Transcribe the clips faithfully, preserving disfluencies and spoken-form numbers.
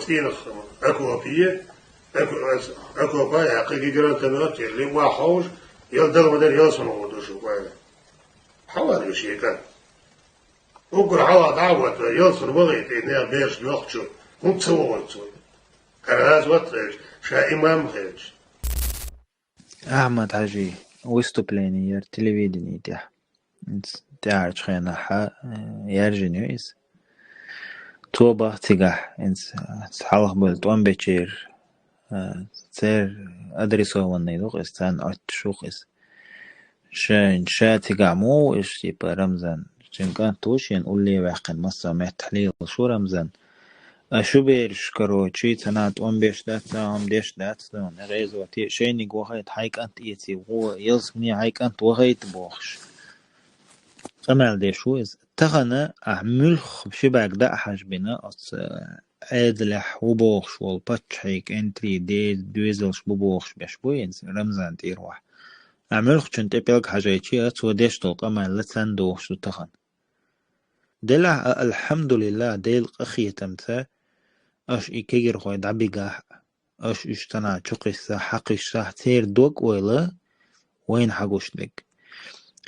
цӀенах окопе, окопа яьккхай, гигрантами оттаеллий, ма ховш, ял дала ма дар, ял сона гӀо ду шу, вай. Хьавар ю шека. Уггар хьала дӀа а вата, ял сона вахийта, и нехан бераш нохчу, хӀунда ца вахийта цо? Хьара аз ватхаьш, ша имам хилча. Ахьмад-Хьажий выступление яр телевидени тӀехь. Инц тӀаьхьарчу хенахь, э, яьржина ю иза. Цо бах цигахь, инц, э, хьалха бевлла тӀом бечеран, э, церан адресованный ду-кх иза, царна Ӏоттуш ву-кх иза. Шайн, ша цигахь ма ву уьш, типа, Рамзан, шен кӀант ву шена улле ваьккхина, массо а меттахь лелаш ву Рамзан. А шу бераш, короче, цхьана тӀом беш дац, цхьа хӀума деш дац, дуьйна, гӀезоте, шайниг вахийта, хьайн кӀант эций, гӀо, ялсмане хьайн кӀант вахийта бохуш. Къамел деш ву иза. Тахана ахь муьлхха ши бӀаьрг дӀа а хьажбина, оцу Ӏедалехь ву бохуш волу паччахьий кӀентий де-, доьзалш бу бохуш беш бу иза, Рамзан тӀера вахь. Ахь муьлххачун тӀе пӀелг хьажийча, цо деш долу къамел царна дохуш ду тахана. Делахь а, алхьамдулиллахӀ, Делан къинхетамца, аша и кегирхой дӀабигахь а, аша уьш цхьана чукхиссахь, хьакхиссахь, церан дог-ойла вайна хьагуш дерг.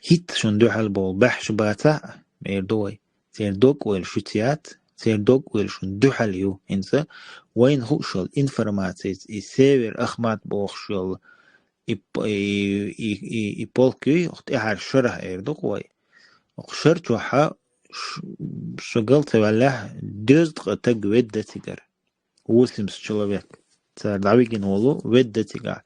ХӀинца шуна дуьхьал болу баьхьаш бацахь а, эр ду вай, церан дог-ойла шуьца яц, церан дог-ойла шуна дуьхьал ю. ХӀинца вайна хууш йолу информацица и Север Ахмат бохуш йолу и п-, и, и, и, и полк юй, оха тӀаьхьара шарахь эр ду-кх вай. Оха шар чохь ш-, ша гал ца ваьллехь, дезткъа таг ведда цигара. Восемьдесят человек. Цара дӀавигина волу ведда цигахь.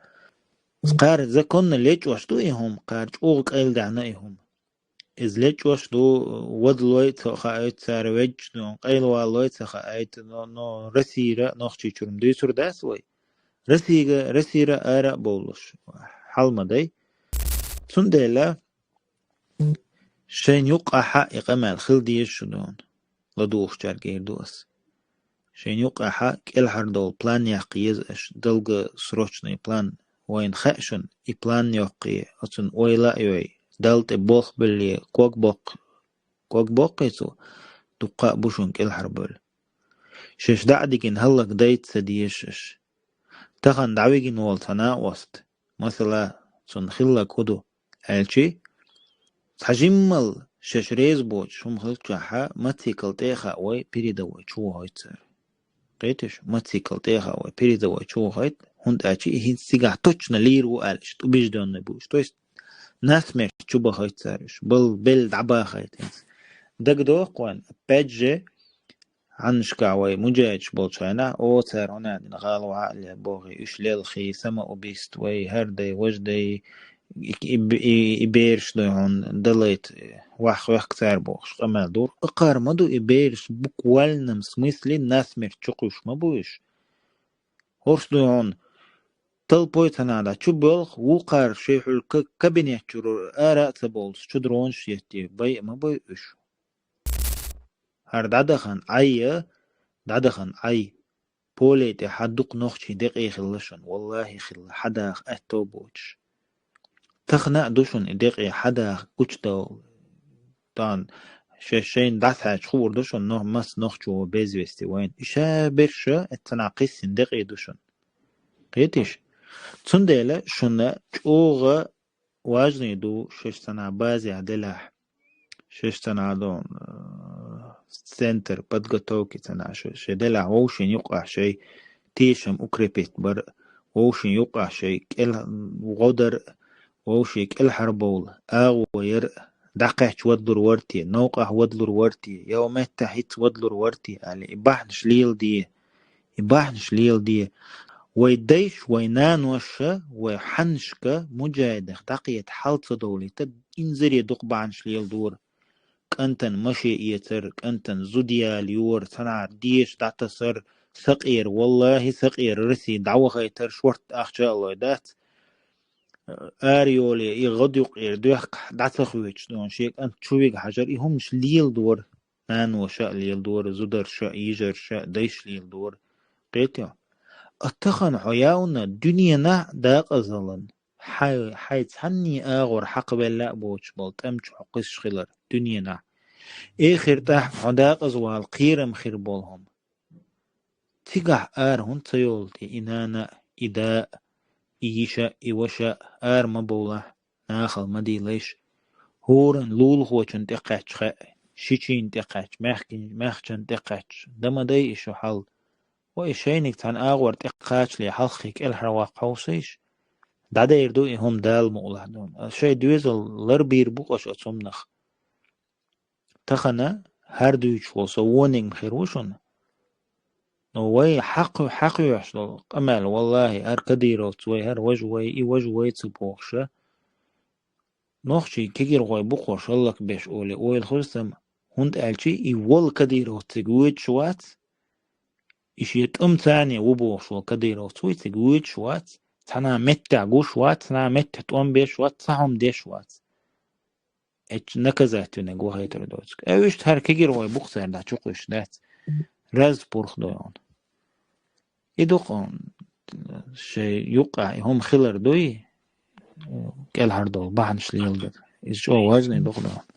Кхара законна лечкъош ду и хӀума, кхара чӀогӀа къайладаьхна и хӀума. Иза лечкъош ду, вадалой ца хаийта цара, веддаш ду, къайлавалалой ца хаийта, но, но Российра, Нохчийчуьра-м дуьйцур дац вай. Российга, Российра ара а бовлуш, хьал ма дай. Цундела шайн юккъахь а и къамел хила деза шу дуьйна, ладугӀучаьрга эр ду ас. Шайн юккъахь а кӀелхьардовла план яккха еза аша, долгосрочный план. Вайна хаьа шуна, и план йоккхий, оцунна ойла а йой, Далла тӀе болх беллий, ког боккху, ког боккхий цо, дуккха а бу шуна кӀелхьарбевлла. Шаьш дӀа а дигина хӀаллакдайта ца дезаш аша. Тахана дӀавигина волу цхьа накъост, масала, цунна хилларг хӀун ду аьлчи, цхьа жиммал шаьш реза боцуш хӀума хилчахьа, мотоцикл тӀе а хаьа вай, передовой чу вахийту цара. Кхеташ? Мотоцикл тӀе а хаьа вай, передовой чу вахийту, хӀунда аьлча и хӀинца цигахь точно лийр ву аьлла, иштта убеждённый бу уьш. То есть насмерть чу бахийту цара уьш, бал-, белла дӀабахийта хӀинца. ДагадогӀу-кх вайн, опять же, Хьаннашкахь вай муджахӀидаш болчу хенахь, о, цара хӀунда дина гӀала вахьа а ле бохий, уьш лелхий, самоубийство, вай хӀара дай, важа дай, и, и, и, и бераш дай хьуна далайта, ваха хӀоьхка цара бохуш къамел дора. Акхар ма ду и бераш, буквальном смысле насмерть чукхуьйсуш ма бу уьш. ХӀорш дай хьуна толпой ца нада, чу боьлху, вукхара шайн хьуьлла ка-, кабинет чуьра ара а ца бовлуш, чу дронаш еттий, бай а ма бай уьш. ХӀара дӀадахана Ӏай, дӀадахана Ӏай. Поле тӀе хьан дукха нохчий декъий хилла шуна, валлахӀи хилла, хьан даха аьтто боцуш. Тахана а ду шуна и декъий хьан даха гучудовла. Тахана шаьш шайна дӀасахьаьжча хуур ду шуна, нох-, мас нохчо ву без вести вайна. И ша берш а, эццанхьа кхиссина декъий ду шуна. Кхетиш? Цундела шуна чӀогӀа важный ду шаьш цхьана базехь делахь, шаьш цхьана дон, э, центр подготовки цхьана шу-, шайн делахь вовшийн юккъахь шайн тешам укрепить бар, вовшийн юккъахь шайн кӀел-, гӀо дар, вовшийн кӀелхьарбовла, агӀо яр, дӀакхаьчча вадлур вар те, новкъахь вадлур вар те, я меттахь хӀинца вадлур вар те аьлла, и бахьанаш леладе. И бахьанаш леладе. Вай дайша, вай наноша, вай хьаннашка муджахӀидех дӀакхета хьал ца довлийта, инзаре дукха бахьанаш леладора. КӀантана маше эцар, кӀантана зуда яла йора, цхьанхьара деша дӀатасар, сакъера, валлахӀи, сакъера Россия дӀавахайтар, шортта ахча а лой дац. Ара йоле, и гӀодаюкъера доьхкахь дӀа ца хоьтуш, дон шен кӀант чу вига хьажар, и хӀуманаш леладора. Наноша а леладора, зударша а, йижарша а, дайша леладора. Кхетий хьо? А тахана хьо явна дуьненахь дакъазалан, хьай, хьай цхьанний агӀор хьакхавелла а боцуш болу тӀам чу хьо кхуьссуш хилар дуьненахь. Эхартахь хьо дакъазвала кхерам хир болу хӀума. цигахь ара хӀунда ца йолу те и нана, и да, и йиша, и ваша ара ма бовлахь, нахала ма дийлайша. ХӀоранна лулахочун тӀе кхаьчча хаьа, шичийн тӀе кхаьчча, маьхкин-, маьхчан тӀе кхаьчча, дан ма дай и шо хьал. Ва и шайниг цхьана агӀор тӀе кхачале хьалххе кӀелхьарваккха хьовсийша. ДӀадер ду и хӀума Дала мукъалахь дуна. Ас шайн доьзал ларбийр бу-кх аша оцу хӀуманах. Тахана хӀара дуьйцуш волу со вониг ма хир ву шуна. Но вай хьакху-, хьакхоьхьуш долу къамел, валлахӀи, хӀара кадыровц вай, хӀара важа вай, и важа вай ца бохуша. Нохчий кегирхой бу-кх хӀорш хӀаллакбеш олий, ойла хуьлу сан, хӀунда аьлча и волу кадыровц цига воьдуш вац, и шен тӀум царне ву бохуш волу кадыровц вуй цига воьдуш вац, цхьана меттехь гуш вац, цхьана меттехь тӀом беш вац, цхьа хӀума деш вац. Эчу наказать винарг вахийтур доцург. Э, вуьшта хӀара кегирхой бу-кх цара дӀа чукхуьйсуш дац. Раз пурх дойгӀуна. И ду-кх, шайн юккъахь и хӀума хилар дуй, кӀелхьардолу бахьанаш леладар. Иза чӀогӀа важный ду-кх дойгӀуна.